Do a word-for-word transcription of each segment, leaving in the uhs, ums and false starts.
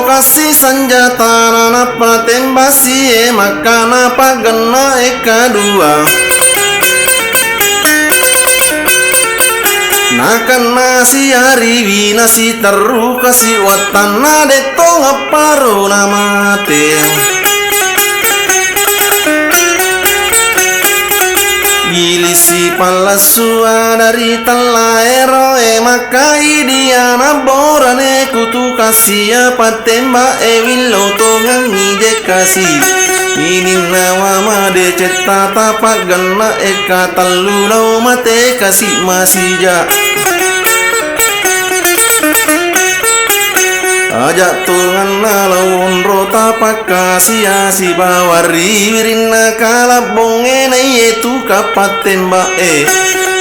Kasi sanjatana nappa tembak sie makkana paggenna e kadua. Nakenna siariwi nasiterru kasi wattanna detto ngapparo namate. Gilisi pallessu ada ri tellaero e makkai dia nabborane kutu kasia pattembak e willau tongengi jekkasi. Ininna wa madecetta tapaggenna e katellu lao mate kasi masija. Aja tongenna lao onro tapakkasia sibawa ri wirinna kalabbongnge naiye tu kappattembak e.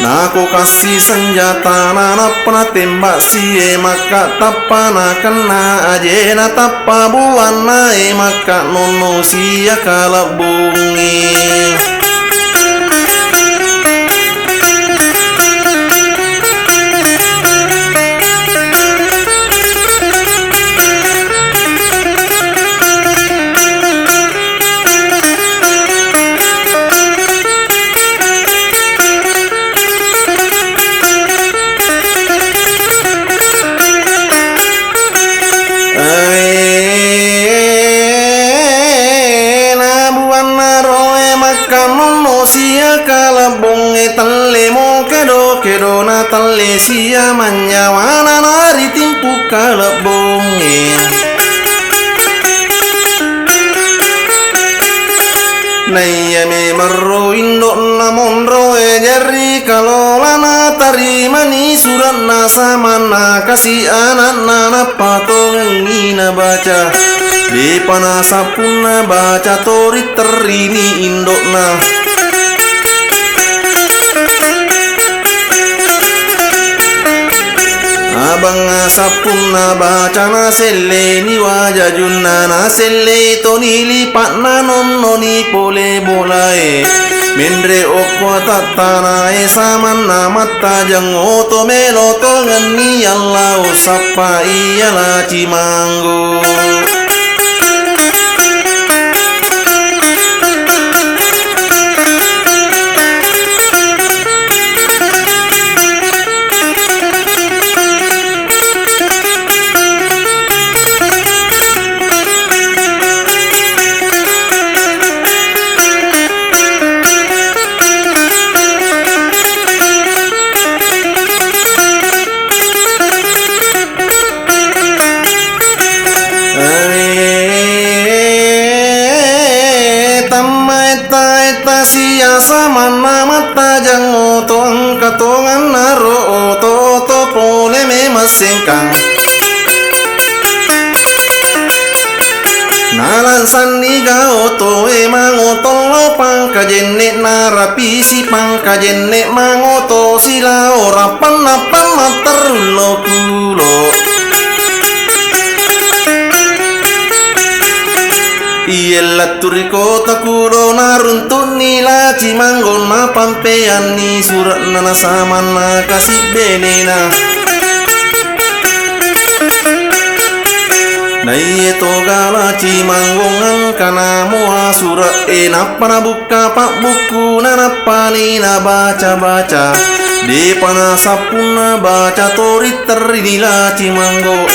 Nako kassi senjatana nappa natembak sie makka tappa nakenna ajena tappa buanna e makka nonno sia kalabbongnge. Ae, nabuanna roe makkanunno sia kalabbongnge telle mo kedo-kedona telle sia manyawana naritimpu kalabbongnge. Naiya memerro indo'na monroe jarri kalola natarimani suratna samanna kasi ana'na nappatongengi nabaca. Depa nasappunna baca tori terrini indo'na. Abang asappunna baca naselleni wajajunna, nasellei toni lipa'na nonnoni pole bolae. Menre okko tattanae samanna mattajeng oto melo tongenni yallau sappa iya lacimanggo. Tammaetta-etta sia samanna mattajeng oto engka tongennaro oto-oto pole memang sengkang. Nalangsanni ga otoe mangotollo pangkajenne narapisi pangkajenne mangoto silao rappanna pammatterullo kulo. Iye lettu ri kota kulo naruntu'ni laci manggonna pampeanni sure'na nasamanna kasibbenena. Naiye toga laci manggong engkana mua sure'e nappa nabukka pabbukku nanappani nabaca-baca. Depa nasappunna baca tori terrini laci manggo.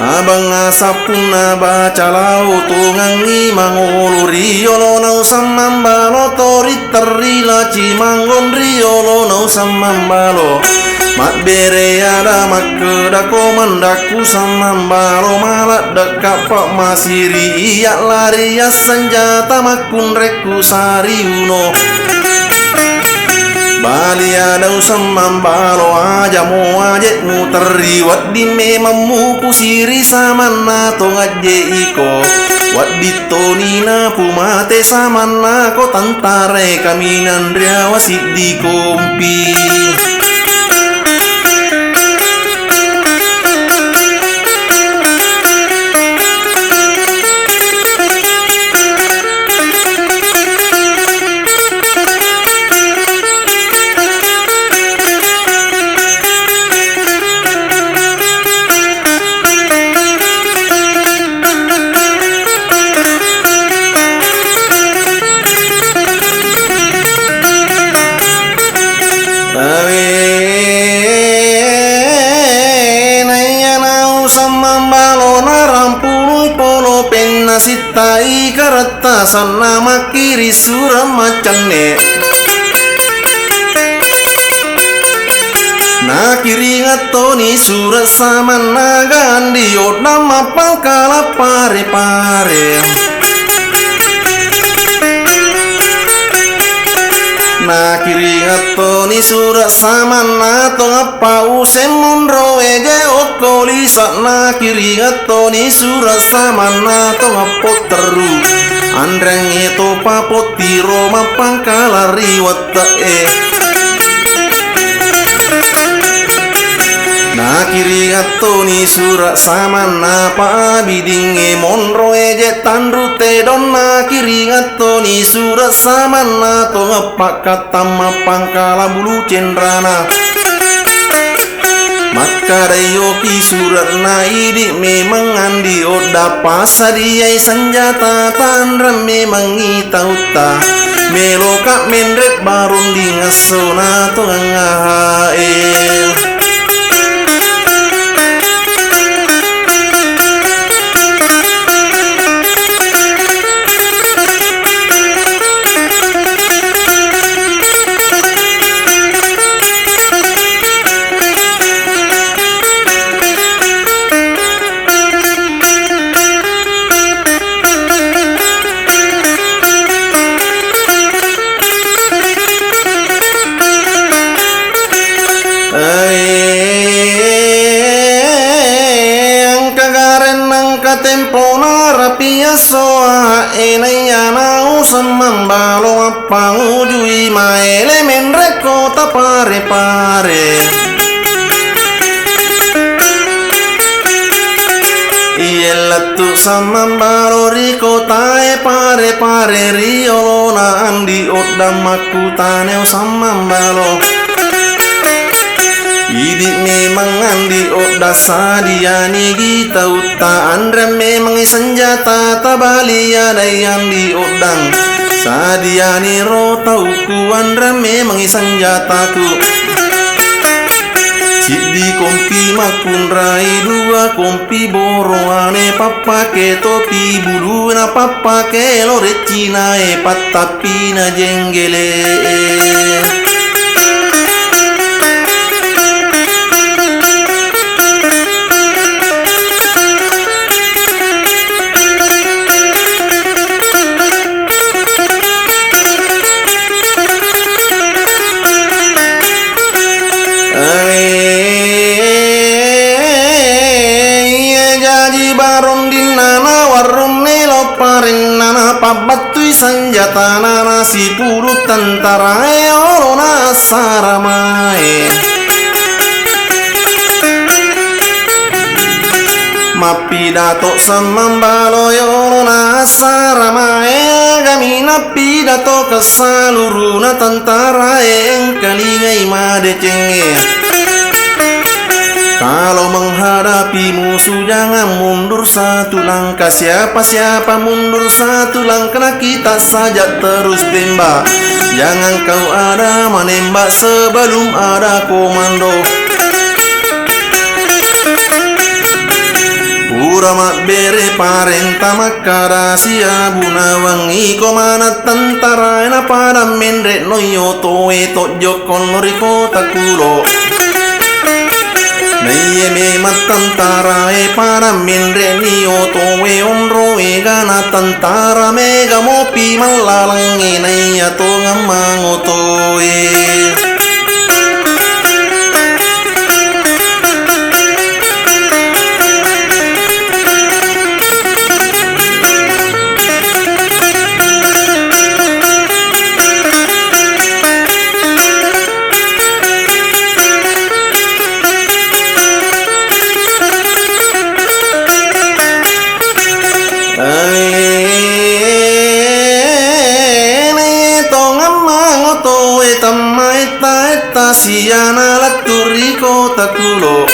Abang asappunna baca lao tongengi mangolo riolo nausammang balo tori terri laci manggon riolo nausammang balo. Mabbere ada makkeda ko mandakku sammang balo maladde kappa masiri iya lari assenjata makkunrekku sariuno. Bali ada usammang balo aja mo aje muterri wedding memang mupu siri samanna tongajje iko. Wedding toni napu mate samanna ko tantare kaminang riawa siddi kompi. Rattasanna makkiri sura' macanne. Nakiringattoni sura' samanna gandi oddang mappangkala pare-pare. Nakiringattoni sura' samanna tongeppa useng monro eje okko lisa'. Nakiringattoni sura' samanna tongeppo terru. Anrengnge topa pottiro mappangkala ri wette'e. Nakiringattoni sura' samanna pa abidingnge monro eje tanru tedong. Nakiringattoni sura' samanna tongeppa katta mappangkala bulu cenrana. Makkadai yoki sura'na idi' memang andi' odda' pasadiai sanjata tanrang memangngi tautta. Meloka' menre' barunding essona tongang ahae. Engka gareng nengka tempona rapi esso ae naiya nauseng mambalo mappangujui maele menre' kota pare-pare. Iye lettu sammambalo ri kotae pare-pare ri olona andi' oddang makkutaneo sammambalo. Idi' memang andi' odda' sadiani gi tautta anreng memangngi sanjata tabali adai andi' oddang. Sadiani ro taukku anreng memangngi sanjataku. Siddi kompi makkunrai, dua kompi boroane, pappake topi bulu, na pappake lore' Cinae, pattappina jenggele'e. Iye jaji barondinna na warunne lopparenna na pabbattui sanjatana na sipulu tentarae olona assaramae. Mappidato sammambalo yolona assaramae, agami nappidato kessaluruna tentarae engkalingai madecengnge. Kalau menghadapi musuh jangan mundur satu langkah, siapa-siapa mundur satu langkah, nah kita saja terus tembak. Jangan kau ada menembak sebelum ada komando. Pura mabbere parenta makkada siabu nawangngi ko maneng tentarae na pada menre' noi otoe tojjo konno ri kota kulo. Naiye memang tentarae pada menre'ni otoe onroe gana tentara mega mopi mallalengnge naiya tongeng mangotoe. Naiye tongeng mangotoe temmaetta-etta siana lettu ri kota kulo.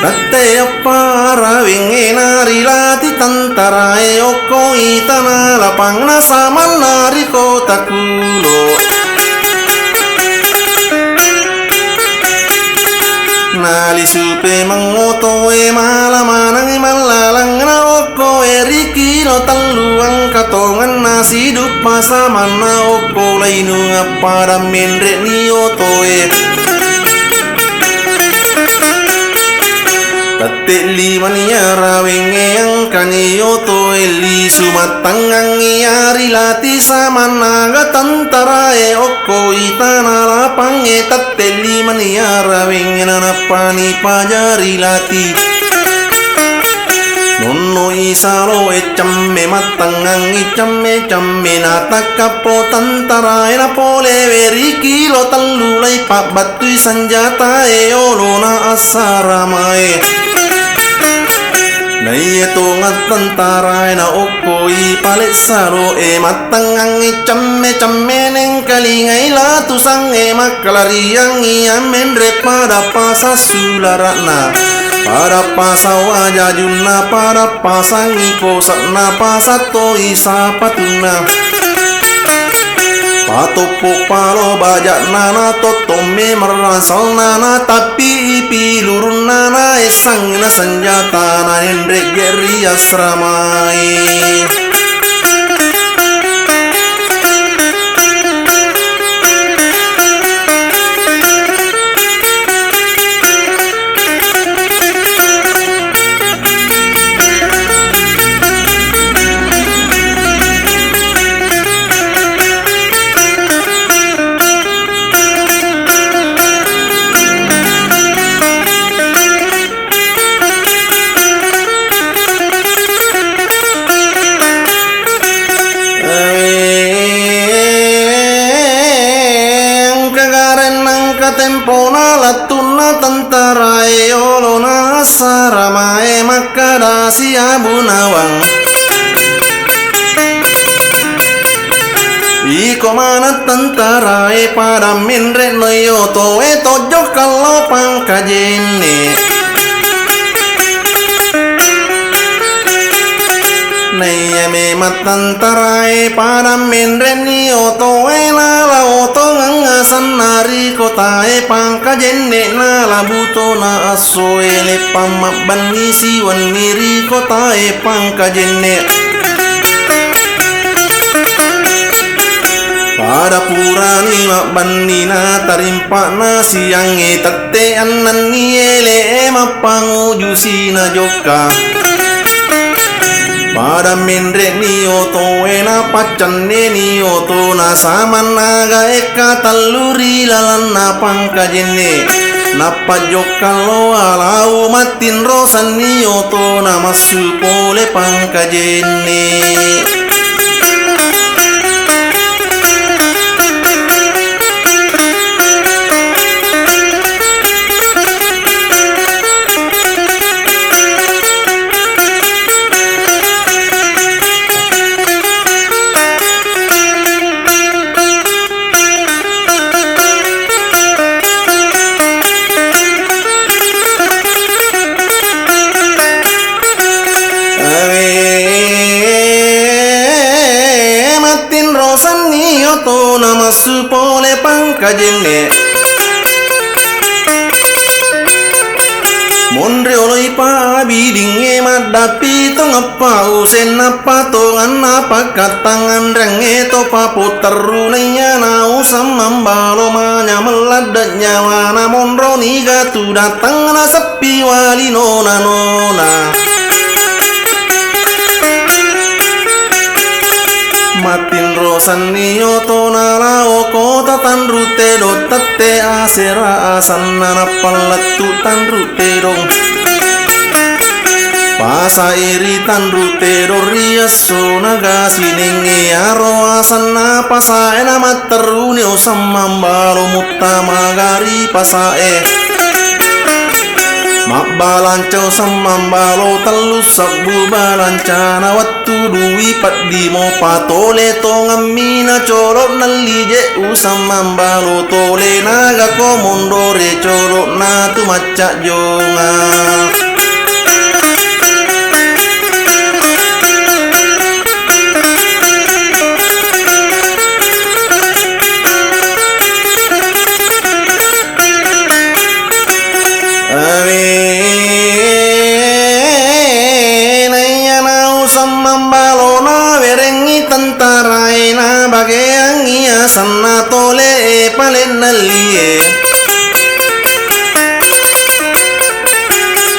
Tette eppa arawengngena ri lati tentarae okkoi tana lapang nasamanna ri kota kulo. Nalisupe mangotoe mala manengngi mallalang Tellu engka tongenna siduppa samanna okko lainung appada menre'ni otoe. Tette limani arawengnge engkani otoe lisu mattengngangngi ari lati samanna aga tentarae okko itana lapangnge. Tette limani arawengnge nanappani pajari lati. Nonno isalo e cemme mattengngang i cemme-cemme natakkappo tentarae napole weri kilo tellu lai pabbattui senjatae olona assaramae. Naiya tongeng tentarae na okkoi pale salo e mattengngang i cemme-cemme nengkalingai latusangnge makkalariangngi ammenre pada pasassulara'na. Pada pasang wajajunna, pada pasangngi posa'na, pasang toi sapatunna. Patoppo palo baja'na, na tottomme merrangsalna, na tappi ipi lurunna, na essangngi na senjata, na enre' je ri asramae. Engka gareng nangka tempona lettu'na tentarae olona assaramae makkadasi Abu Nawang. Iko maneng tentarae pada menre' noi otoe tojjo kallo pangkajenne. Naiya memang tentarae pada menre'ni otoe nala otongeng asenna ri kotae pangkajenne nala butona assoe leppang mabbanni siwenni ri kotae pangkajenne. Pada purani mabbanni na tarimpa'na siangnge tette annanni ele'e mappanguju sina jokka. Pada menre'ni otoe na paccenneni otona samannaga ekka tellu ri lalenna pangkajenne. Nappa jokka lo alau mattinro senni otona massu pole pangkajenne. Awe, mattinro senni otona massu pole pangkajenne. Monri oloi pabidingnge maddappi tongeppa usenna patonganna pakkattang anrengnge topa potterru naiya nauseng mambalo manyameng ladde nyawana monro niga tu datang naseppi wali nona-nona. Mattinro senni otona lao kota Tanru Tedong tette asera asanna nappa lettu Tanru Tedong. Pasa'i ri Tanru Tedong ri esso naga siningnge aro asanna pasae na matterruni useng mambalo muttama gari pasae. Mabbalanca useng mambalo tellu sebbu balancana wettu Tudui peddi mopa tole tongemmi na colo' nelli je useng mambalo tole naga ko mondore colo' na tu macca jonga. Awe, naiya nauseng mambalo Lennallie.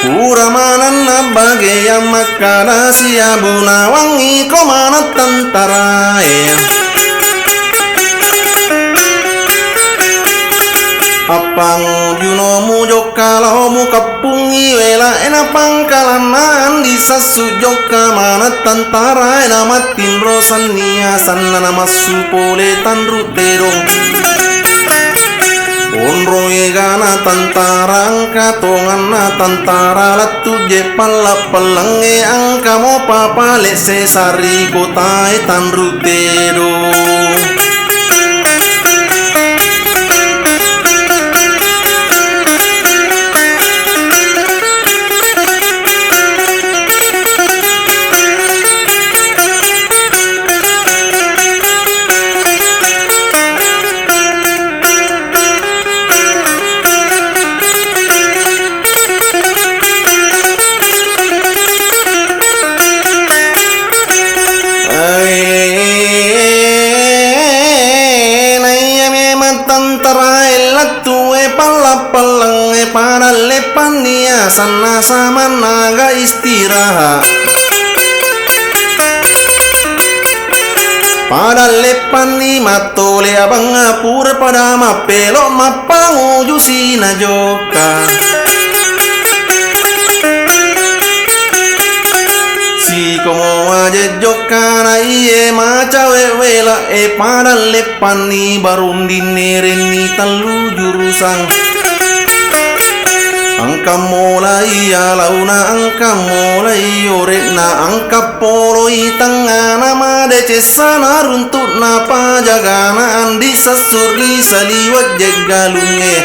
Pura manenna bageang makkada siabu nawangngi ko maneng tentarae. Appangujuno mujokka lao mukeppungngi welae napangkalanna andi sassu jokka maneng tentarae namattinro sannia sanna namassu pole tanru tedong. Onroi gana tantara engka tonganna tantara lettu je palla-pallengnge engka mopa palesse sari kotae tanru tedong. Naiya memang tentarae lettue palla-pallengnge pada leppannia sanna samannaga istirahat. Pada leppanni mattole abangnga pura pada mappelo mappanguju sina jokka. Sikomo waje jokkana iye macawe wela e pada leppanni barundinne renni tellu jurusang. Engka molai alauna, engka molai ore'na, engka poloi tengngana madecessana runtu'na pajagana andi sessu ri saliweng jeggalungnge.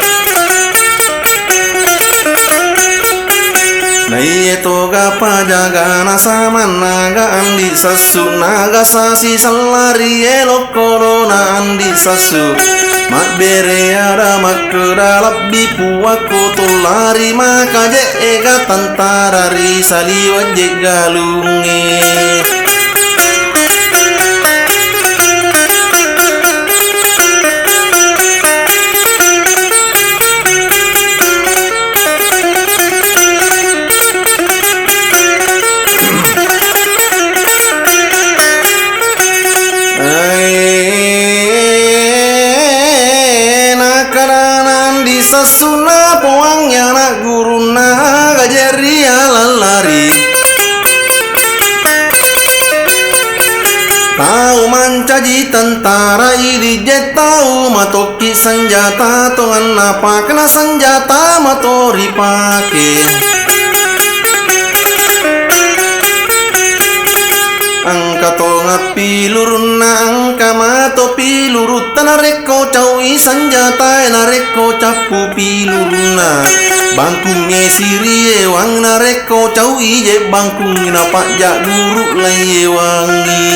Naiye toga pajagana samannaga andi sessu naga sasi sellari elok korona andi sassu. Mabbere ada makkeda lebbi puakko tollari makaje ega tentara ri saliweng jeggalungnge. Nakkadana andi sessunna poang yana gurunna gajeri alallari. Tau mancaji tentara idi je tau matokki senjata tonganna pakna senjata mato ripake. Engka tonga pilurunna, engka mato pilurutta, narekko caui sanjatae, narekko cappu pilurunna. Bangkungnge siriewang, narekko caui je bangkungnge, napajja guru laiewangngi.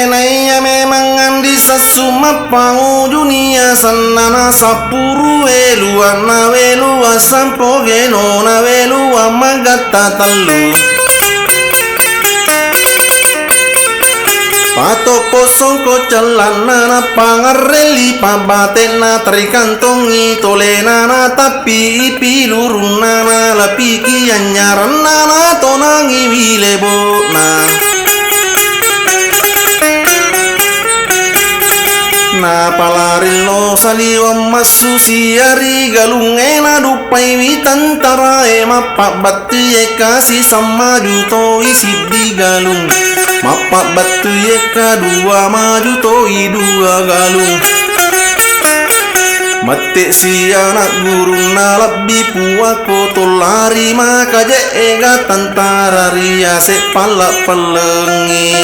Naiya memang andi sessu mappangujuni asenna, nasappuru weluanna, weluang sampo genona, weluang magatta tellu. Patoppo songko cellanna, napangarrelli pabbatenna, trikantongi tolena, natappi pilurunna, nalapiki anyaranna, natonangi wilebona. Napalarillo saliweng massusi ari galungnge, naduppaiwi tentarae mappabbat- Tui ekka siseng maju toi siddi galung, mappabbattui ekka dua maju toi dua galung. Mette si anak gurunna lebbi puakko tollari makaje ega tentara riase palla-pellengnge.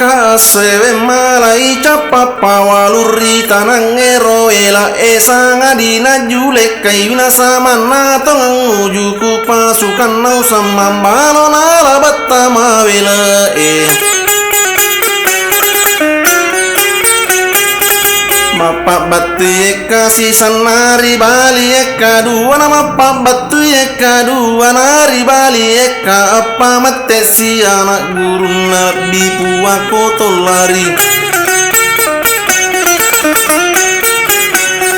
Assewe malai cappa pawalung ri tanang ero wela e, sangadi najjulekkai winasa manna tongeng ujuku pasukanna usammang balo nalabetta mawela e. Mappabbattui ekka sisenna ri bali ekka dua, na mappabbattui ekka dua na ri bali ekka eppa, mette si ana gurunna lebbi puakko tollari.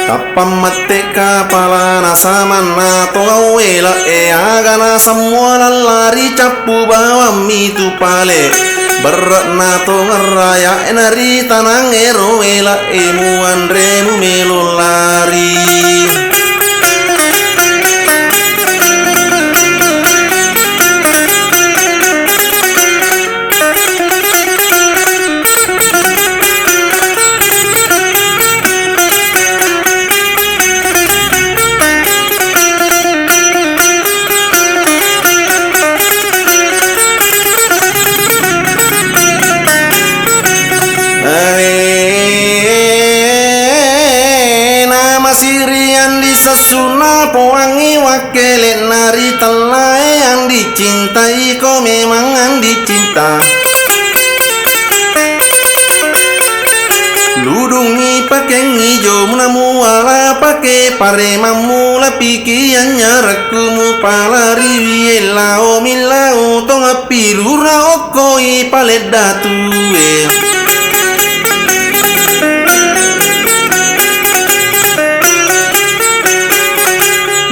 Tappa mette kapalana samanna tongeng wela e, aga nasemmuala lari cappu bawang mitu pale. Berre'na tongeng raya e na ri tanang ero wela e, muanre mumelo lari. Awe, namasiri andi sessunna poangngi wakkele'na ri tellae andi cinta, iko memang andi cinta. Ludungngi pakeng ijo muna muala pake paremammu, lapiki anyarakku mupalariwi ellau millau tongappi lura okkoi paleddatue.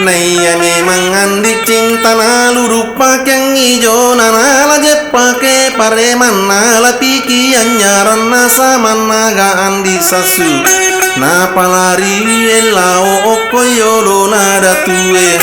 Naiya memang andi cinta naludu pakeng ijo na nalaje pake paremanna, lapiki anyaranna samannaga andi sassu. Napalari ellau okko yolona datue.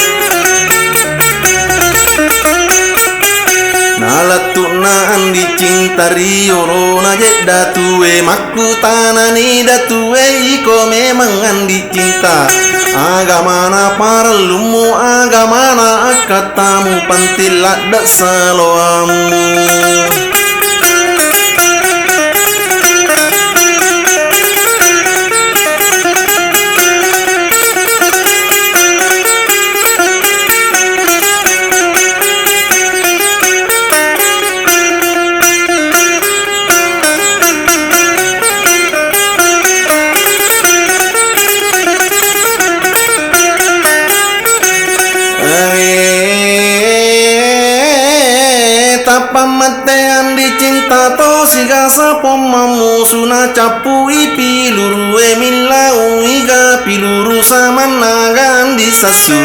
Nalettu'na andi cinta ri yolona je datue, makkutanani datue, iko memang andi cinta. Agamana parellummu, agamana akkattamu, penting ladde saloammu. Tappa mette andi cinta to sigasa pommammusu, nacappui pilurue millau iga piluru samannaga andi sassu.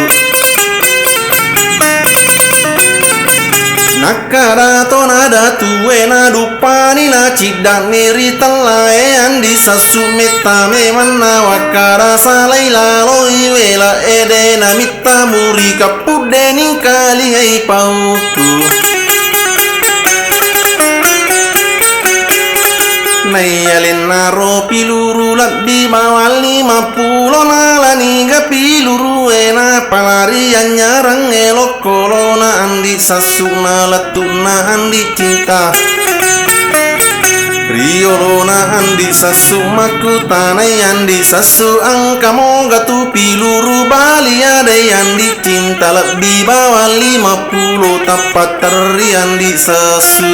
Nakkada tona datue naduppani naciddani ri tellae andi sassu, metta memanna wakkada salai laloi wela ede namitta muri kappudde ningkalingai paukku. Naiya lennaro piluru lebbi bawang lima pulo nalaniga pilurue napalari anyarang elok kolona andi sassu nalettu'na andi cinta. Riolona andi sassu makkutanai andi sassu, engka moga tu piluru bali adai andi cinta lebbi bawang lima pulo tappa terri andi sassu.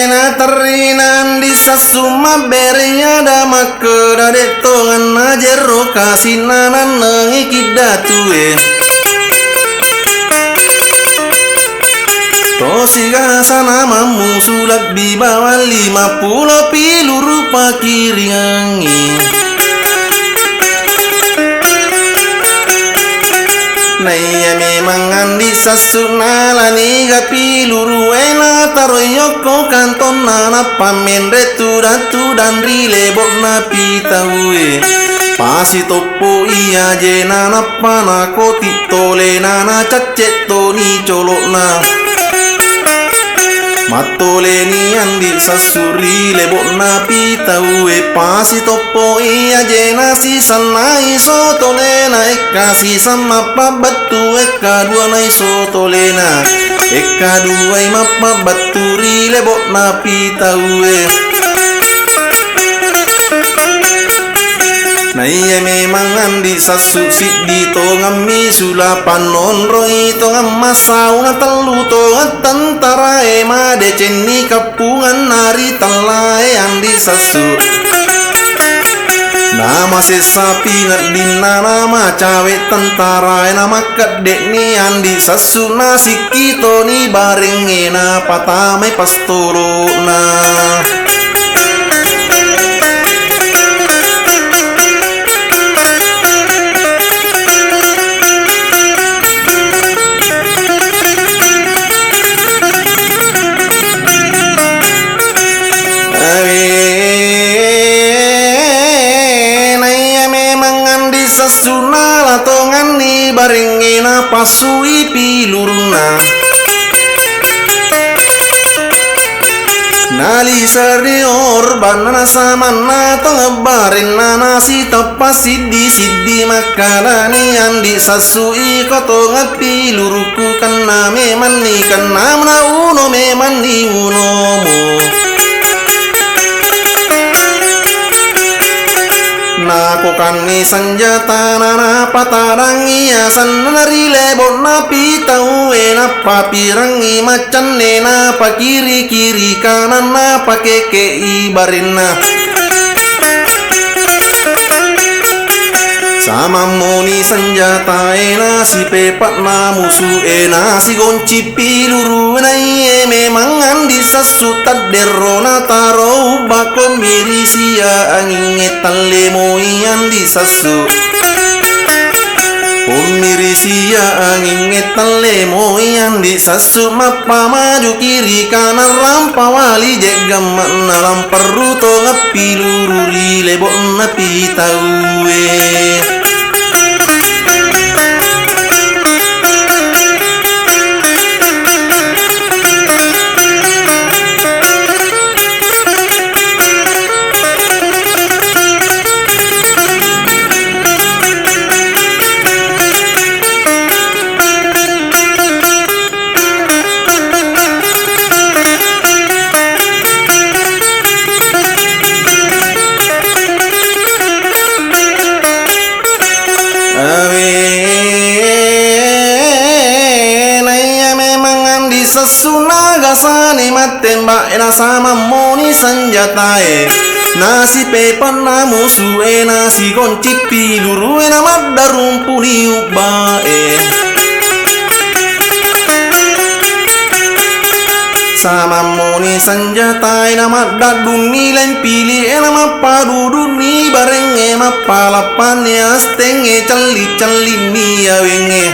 Naterri nandi sassu mabbere ada makkeda de' tongenna jerro kasinna nannengi kiddatue. Tosi gasana mammusu lebbi bawang lima pulo piluru pakiringangngi. Naiya memang andi Sassu'na laniga pilurue nataroi yokko kantonna, nappa menre tudang-tudang ri lebo'na pitauwe. Pasi toppo i ajena, nappa nakoti tolena, nacaccek toni colo'na. Mattoleni andi sassu ri lebo'na pitauwe, pasi toppo i ajena, sisannai sotolena, ekka sisang mappabbattu, ekka duanai sotolena, ekka duai mappabbattu ri lebo'na pitauwe. Naiya memang andi sassu siddi tongammi sula pannonroi tongang massau, na tellu tongang tentarae madecenni kappunganna ri tellae andi sassu. Namasessapi neddinna namacawe tentarae, namakkedde'ni andi sassu, nasikki toni barengnge napatamai pastolo'na. Awe, naiya memang andi sessu nala tonganni barengnge napassui pilurunna. Naliseri orbanna nasamanna tongeng barenna nasiteppa siddi-siddi makkanani andi sessu iko tongeng pilurukku kenna memanni kenna mena uno memanni unomu. Nakokanni senjatana napatadangngi asenna ri lebo'na pitauwe, nappapirangngi maccanne, napakiri-kiri kananna, pakeke'i barenna. Samammoni senjatae nasipepe'na musu'e, nasigonci piluru naiye memang andi sessu tadderro nataro ubba ko mirisia angingnge tallemoi andi sessu. Ko mirisia angingnge tallemoi andi sessu mappamaju kiri kanan rampa wali jeggamme'na lamperru tongeng piluru ri lebo'na pitauwe. Awe, naiya memang andi sessu nagasani mattemba'e nasamammoni senjatae, nasipepe'na musu'e, nasigonci pilurue, namaddarumpuni ubbae. Samammoni senjatae namaddaddunni lempili'e namappadudunni barengnge mappalappanni astengnge celli-cellinni awengnge.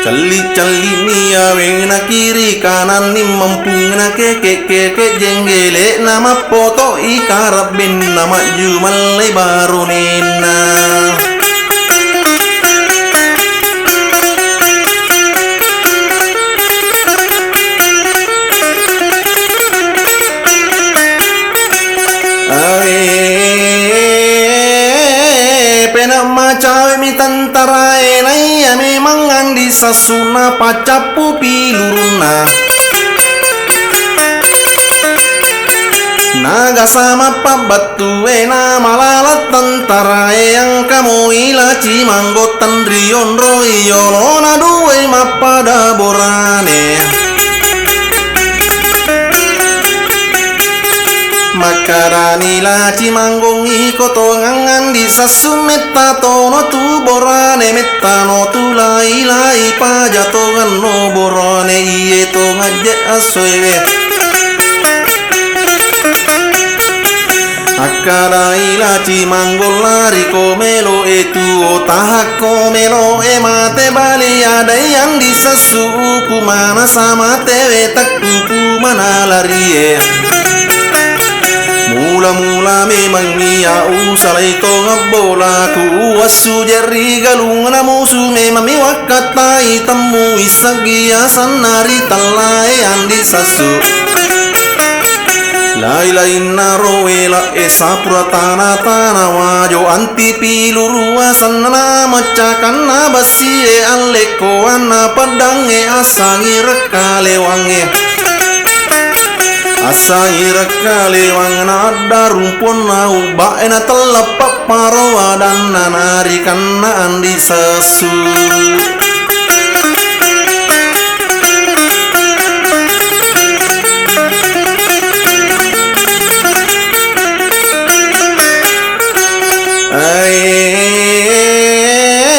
Celli-cellinni aweng na kiri kananni mempung na keke-keke jenggele na mappoto'i karabbenna majju mallai baronenna. Awe, pena macawe mi tentarae naiya memang andi sessu na paccappu pilurunna. Naga sama pabbattuwe na malala tentarae engka moi laci manggo tenri onroi yolona duwai mappada borane. Makkedani laci manggong iko tongeng andi sessu metta tono tu borane metta no tu lai-lai paja tongeng no borane iye tongeng je assoewe. Akkadai laci manggollariko melo'e tuo, tahakko melo'e mate bali adai andi sessu, uku manasa matewe tekkuku mana larie. Mula-mula memang iya usalai tongeng bolaku, uwassu jerri galung namusu memang mi wakkattai temmu isseggi asenna ri tellae andi sessu. Lai-lainna ro wela e sapura tana-tana wajo anti piluru asenna maccakanna bessie allekkoanna peddangnge assangi rekkalewang e. Assangi rekkalewang na adda rumponna ubba e na telleppe paro adanna narikanna andi sessu.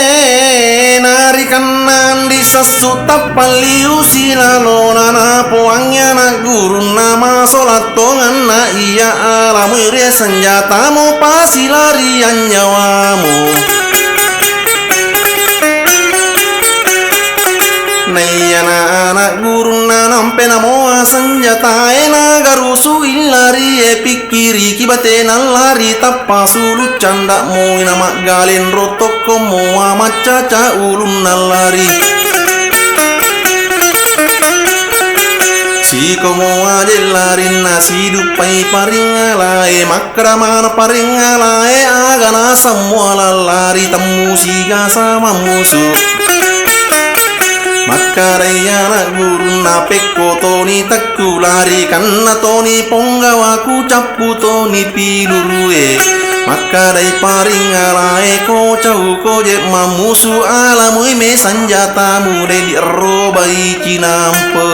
Ae, narikanna andi sessu tappalliu silalona napoangngi ana gurunna masola tongenna iya alamui ri senjatamu pasilarian nyawamu. Naiyana ana gurunna nampe namoa senjatae nagarusu illarie pikkiriki batena lari tappa sulu canda'mu ina maggaleng rotokko moa maccaca ulunna lari. Sikomo aje larinna siduppai paringalae, makkeda mana paringalae, aga naseng muala lari temmu siga sama musu. Makkedai ana gurunna pekko toni tekku lari, kanna toni ponggawaku cappu toni pilurue. Makkedai paringalae ko cau ko je mammusu alamui me sanjatamu de di robai cinampe.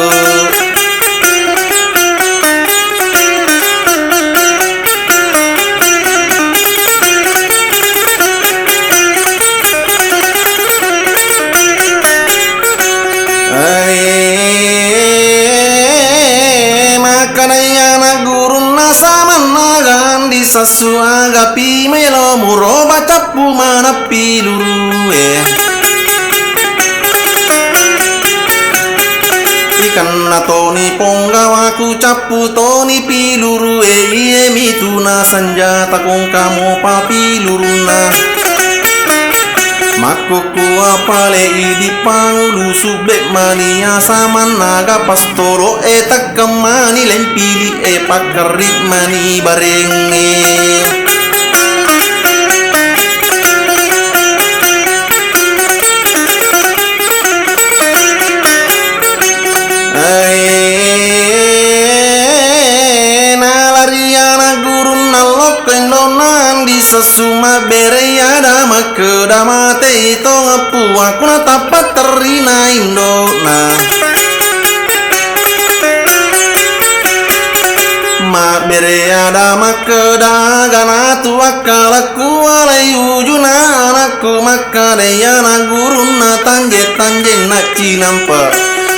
Ae, makkedai ana gurunna samanna gandi sessu agapi melo muroba cappu manappi lurue. Ikanna toni ponggawaku cappu toni pilurue, iye mitu na sanjata kongkamo papilurunna. Makkukku apale idi pangulu subbe mani asamannaga pastolo e takkemmani lempili e pakkerri mani barengnge. Ae, nalari ana gurunna lokko indona andi sessu mabberei ada makkeda matei tongeppu aku natappa terrina indona. Mabbere ada makkeda ganatu akkalakku alai ujuna anakku makkeda iyana gurunna tanje-tanjenna cinampa.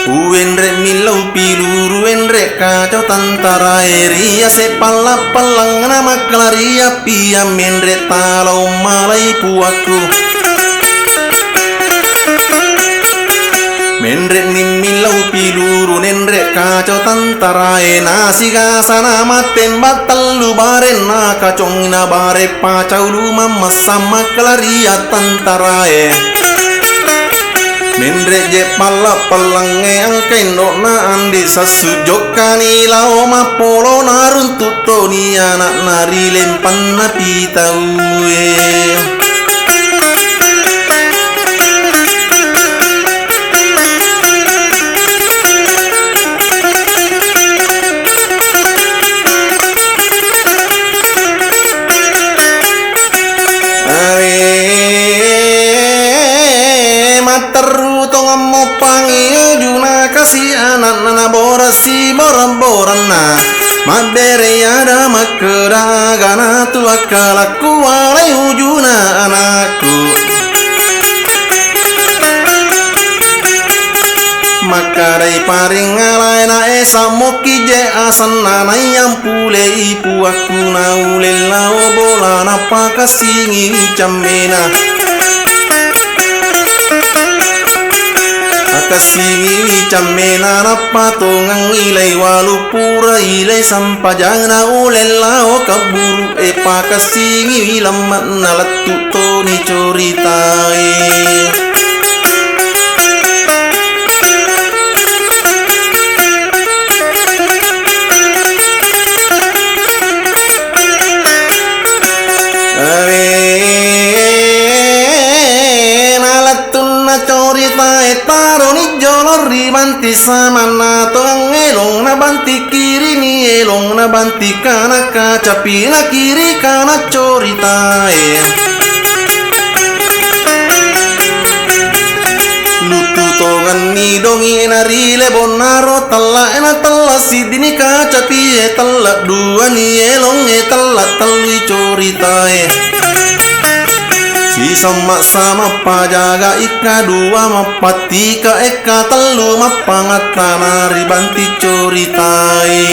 Uwenre millau piluru wenre kaco tantara e ri ase palla-pallanna makkalari api ammenre talau malai puakku. Menre nimmillau piluru nenre kaco tantarae nasigasana mattembak tellu barenna kacongna bare pacau lumang massa makkalari attantarae. Menre je palla-pallangnge engka indo'na andi sassu jokkani lao mappolo naruntu' toni ana'na ri lempanna pitauwe. Awe matteru tongeng moppangi ujuna kasi ana'na naborassi borang-boranna. Mabbere ada makkeda gana tu akkalakku walai ujuna anakku. Makkedai paring alae na esa mokki je asenna naiyampulei puakku na uleng lao bola napakassingiwi cammena. Pakassingiwi cammena nappa tongeng ilai walu pura ilai sampajangna uleng lao kabburu e pakassingiwi lemme'na lettu toni coritae. Awe nalettunna coritae taroni jolo ri banti samanna tongeng elong na banti kirini elong na banti kana kacapi na kiri kana coritae. Luttu tongenni dongi na ri lebonnaro tella na tella siddini kacapi e tella duani elong e tella tellui coritae. Sisamma sama pajaga ikka dua mappatika ekka tellu mappangattana ri banti coritae.